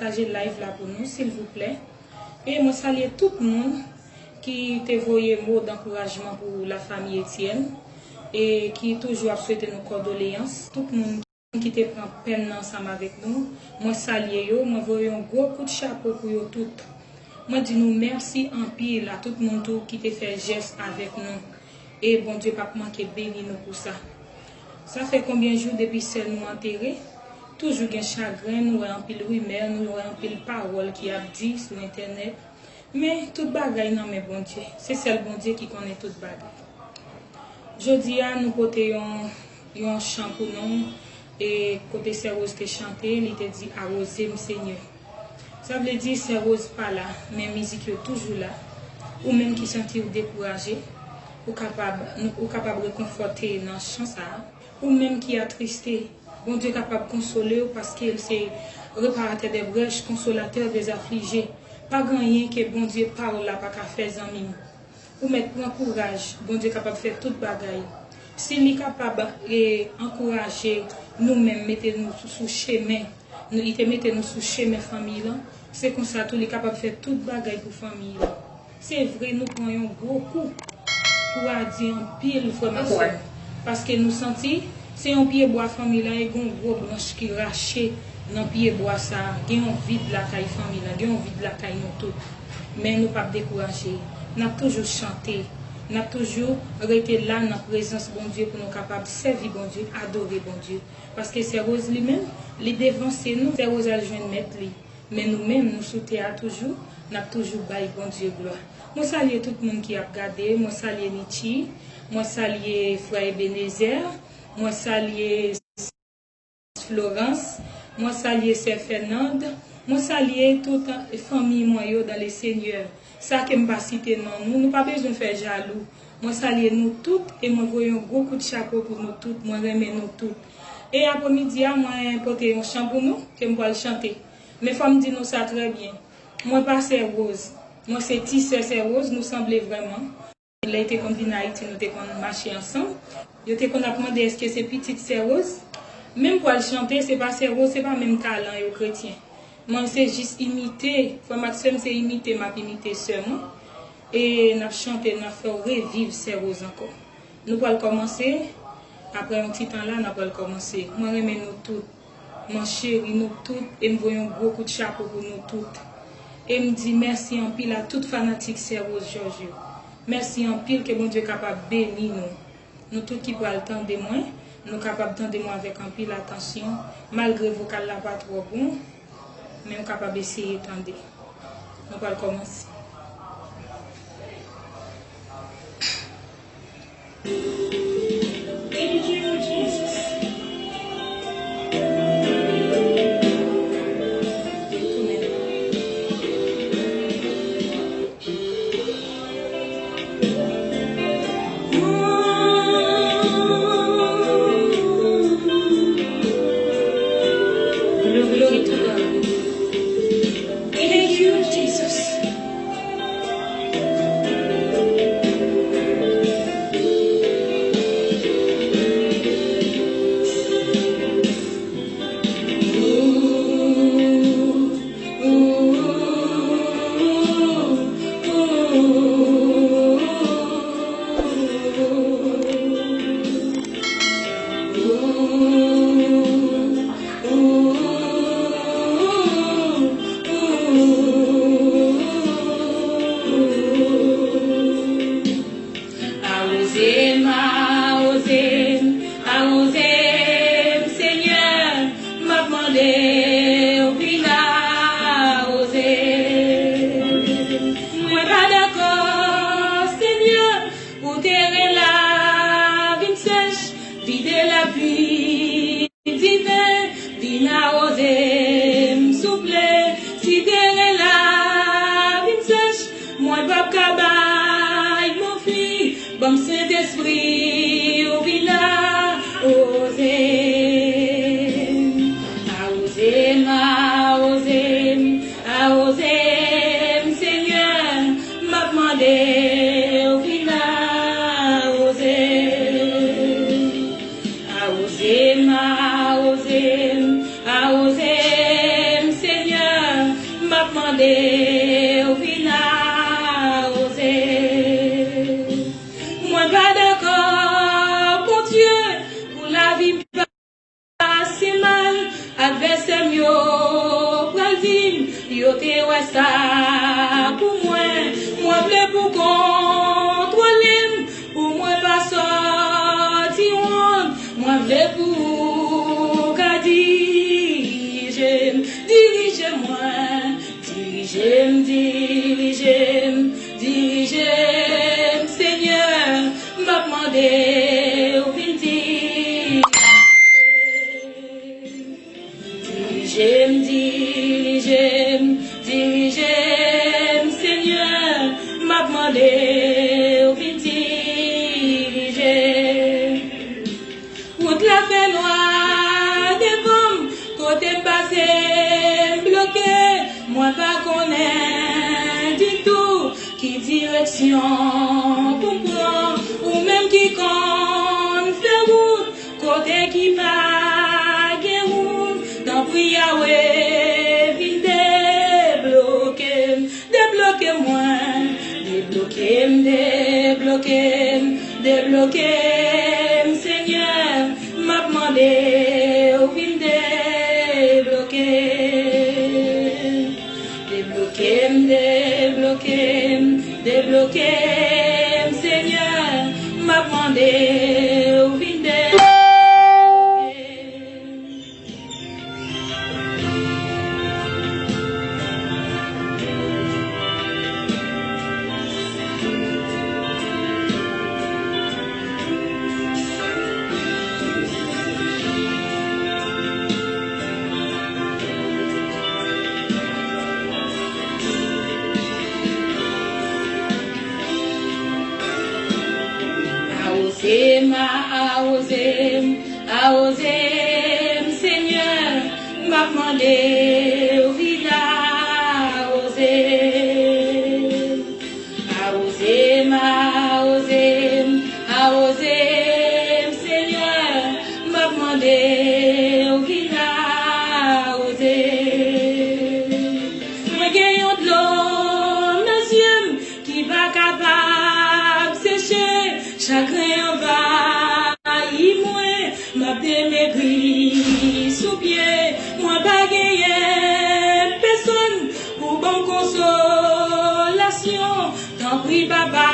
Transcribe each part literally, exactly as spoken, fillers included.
pataje live la pou nou, silvouplè. E mwen salye tout moun ki te voye mo dankourajman pou lafanmi Etienne e ki toujou ap swete nou kondoleyans. Tout moun ki te pran pèn nan ansanm avèk nou, mwen salye yo, mwen voye yon gwo kout chapo pou yo tout. Mwen di nou mèsi anpil a tout moun tou ki te fè jès avèk nou. E Bondye p ap manke beni nou pou sa. Sa fè konbyen jou depi sè nou antere? Toujou gen chagren, nou wè anpil rimè, nou wè anpil pawòl ki ap di sou entènèt. Men, tout bagay nan men Bondye. Se sèl Bondye ki konnen tout bagay. Jodi a, nou pote yon, yon chan pou nou, e kote Sè Rose te chante, li te di, "Awoze m, Senyè." Sa vle di, Sè Rose pa la, men mizik yo toujou la. Ou menm ki santi w dekouraje, ou kapab, ou kapab rekonfòte nan chan sa a. Ou menm ki atriste, Bondye kapab konsole w paske l se reparatè dè brèch, konsolatè dè aflije. Pa gen anyen ke Bondye pa w la pa ka fè, zanmi m. Ou mèt pran kouraj, Bondye kapab fè tout bagay. Si li kapab, e, ankouraje nou menm, mete nou sou, sou chemen, nou, li te mete nou sou chemen fanmi lan, se konsa tou li kapab fè tout bagay pou fanmi lan. Se vre, nou pran yon gwo kou, kouradi anpil, frè m ak sè m. Paske nou santi se yon pyebwa fanmi lan, e gen yon gwo branch ki rache nan pyebwa sa a. Gen yon vid lakay fanmi lan, gen yon vid lakay nou tout. Men nou p ap dekouraje. N ap toujou chante. N ap toujou rete la nan prezans Bondye pou nou kapab sèvi Bondye, adore Bondye. Paske Sè Rose li menm, li devanse nou. Sè Rose al jwenn mèt li. Men nou menm, nou sou tè a toujou, n ap toujou bay Bondye glwa. Mwen salye tout moun ki ap gade, mwen salye Nitchy, mwen salye frè Ebenezer, mwen salye Florence, mwen salye sè Fernande, mwen salye tout fanmi mwen yo dans le Seigneur. Sa ke m pa site non nou, nou pa bezwen fè jalou. Mwen salye nou tout e mwen voye yon gwo kout chapo pou nou tout. Mwen renmen nou tout. E apremidi a, mwen pote yon chan pou nou ke m pral chante. Men fò m di nou sa trè byen. Mwen pa sè Rose. Mwen se ti sè sè Rose, nou sanble vrèman. Lè li te konn vin Ayiti, nou te konn mache ansanm. Yo te konn ap mande èske se pitit sè Rose. Men m pral chante, se pa sè Rose, se pa menm talan yo kretyen. Mwen se jis imite, frè m ak sè m, se imite m ap imite sè mwen. E n ap chante, n ap fè w reviv sè Rose ankò. Nou pral kòmanse, apre yon ti tan la, n ap pral kòmanse. Mwen renmen nou tout. Mwen cheri nou tout e m voye yon gwo kout chapo pou nou tout. E m di mèsi anpil a tout fanatik Sè Rose Georges yo. Mèsi anpil, ke Bondye kapab beni nou. Nou tout ki pral tande mwen, nou kapab tande mwen avèk anpil atansyon, malgre vokal la pa twò bon, men w kapab eseye tande. Nou pral kòmanse. Thank you, Jesus. Glory to God. Thank you, Jesus. Awoze m, awoze m, awoze m, Senyè, m ap mande w vin awoze m. Mwen pa dakò, Senyè, pou teren la vin sèch, vide lapli diven, vin awoze m, souple. Si teren la vin sèch, mwen p ap ka bay moufi. Ban m Sentespri w vin awoze m. Awoze m, awoze m, awoze m, Senyè, m ap mande w vin awoze m. Awoze m, awoze m, awoze m, Senyè, mande w vin awoze. Mwen pa dakò, Bondye, pou lavi m pase mal. Advèsè m yo pral di m yo te wè sa pou mwen. Mwen vle pou kontwole m, pou mwen pa sòti wont. Mwen vle pou ou ka dirije m, dirije mwen. Dirije m, dirije m, dirije m, Senyè, m ap mande w vin dirije m. Dirije m, dirije m, dirije m, Senyè, m ap mande w vin dirije m. Wout la fè nwa devan m, kote m pase m bloke, mwen pa konnen ditou ki direksyon pou m pran. Ou menm ki konn fè wout kote ki pa gen wout, tanpri Yawe vin debloke m. Debloke mwen, debloke m, debloke m, debloke m, Senyè, m ap mande w vin debloke m. Debloke m, debloke m, debloke m, Senyè, m ap mande w vin debloke m. Awoze m, awoze m, awoze m, Senyè, m ap mande w vin awoze. Awoze m, awoze m, awoze m, Senyè, m ap mande w vin awoze. Mwen gen yon dlo nan zye m ki pa kapab seche, chagren anvayi mwen, m ap demegri sou pye. Mwen pa genyen pèsonn pou ban m konsolasyon. Tanpri, Papa,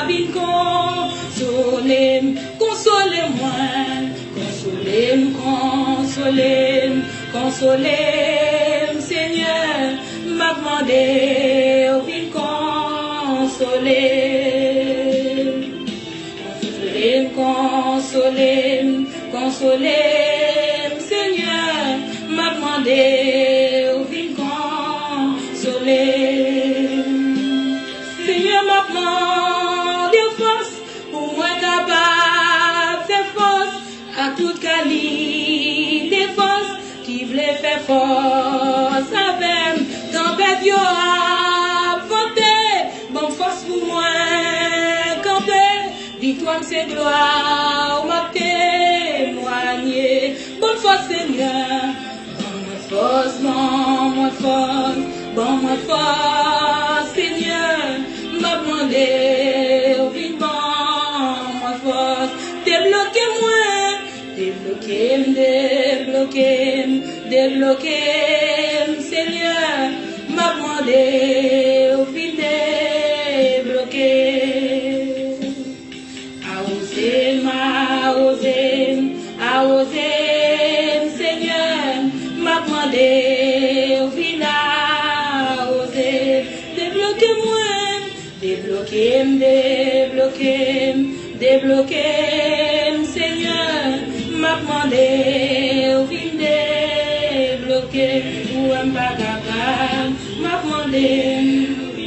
vin konsole m, konsole mwen, konsole m, konsole m, konsole m, Senyè, m ap mande w vin konsole m. Konsole m, konsole m, konsole m, Senyè, m ap mande w vin konsole m. Senyè, m ap mande w fòs pou mwen kapab fè fòs ak tout kalite fòs ki vle fè fòs avè m. Tanpèt yo ap vante, ban m fòs pou mwen kanpe. Viktwa m se glwa w m ap temwanye. Ban m fòs, Senyè. Ban mwen fòs, ban mwen fòs, ban mwen fòs, Senyè. M ap mande w vin ban mwen fòs. Debloke mwen, debloke m, debloke m, debloke m, Senyè. M ap mande w vin debloke m. Awoze m, awoze m, awoze m, Senyè, m ap mande w vin awoze. Debloke mwen, debloke m, debloke m, debloke m, Senyè, m ap mande w vin debloke. Ou wè m pa kapab, m ap mande w.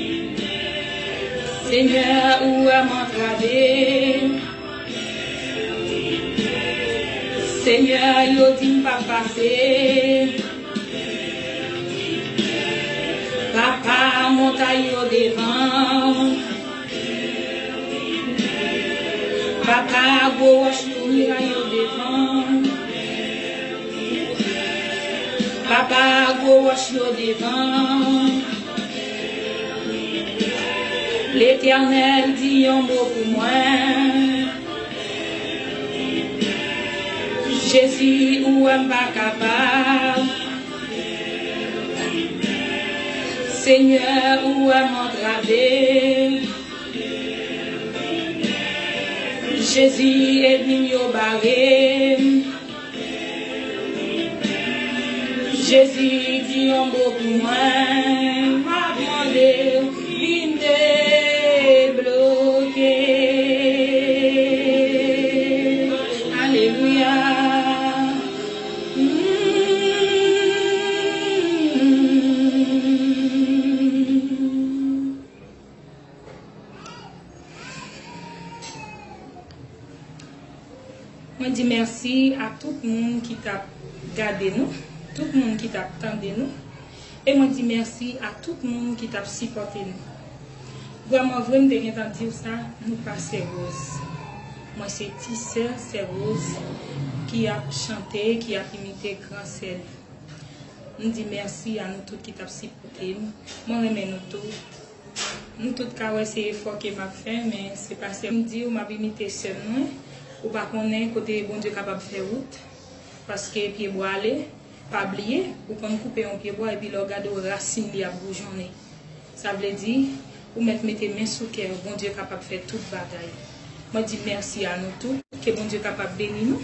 Senyè, ou wè m antrave. Senyè, yo di m p ap pase. Papa, montay yo devan. Papa, gwo wòch yo, miray yo devan. Pa Apa gwo wòch yo devan. Letènèl di yon mo pou mwen. Jezi, ou wè m pa kapab. Senyè, ou wè m antrave. Jezi, ènmi m yo bare m. Jezi, di yon mo pou mwen, m ap mande w vin debloke. Alelouya. Mm. Mwen di mèsi a tout moun ki t ap gade nou, tout moun ki t ap tande nou, e mwen di mèsi a tout moun ki t ap sipòte nou. Vrèman vre, m te gentan di w sa, nou pa sè Rose. Mwen se ti sè sè Rose ki ap chante, ki ap imite gran sè li. M di mèsi a nou tout ki t ap sipòte m. Mwen renmen nou tout. Nou tout ka wè se efò ke m ap fè, men se pa sèl m di w m ap imite sè m mwen. Ou pa konnen kote Bondye kapab fè wout. Paske pyebwa ale, pa bliye, ou konn koupe yon pyebwa epi lè w gade w rasin li ap boujonnen. Sa vle di, ou mèt mete men sou kè w, Bondye kapab fè tout bagay. Mwen di mèsi a nou tout, ke Bondye kapab beni nou.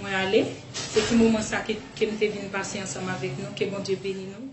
Mwen ale, se ti moman sa ke, ke m te vin pase ansanm avèk nou, ke Bondye beni nou.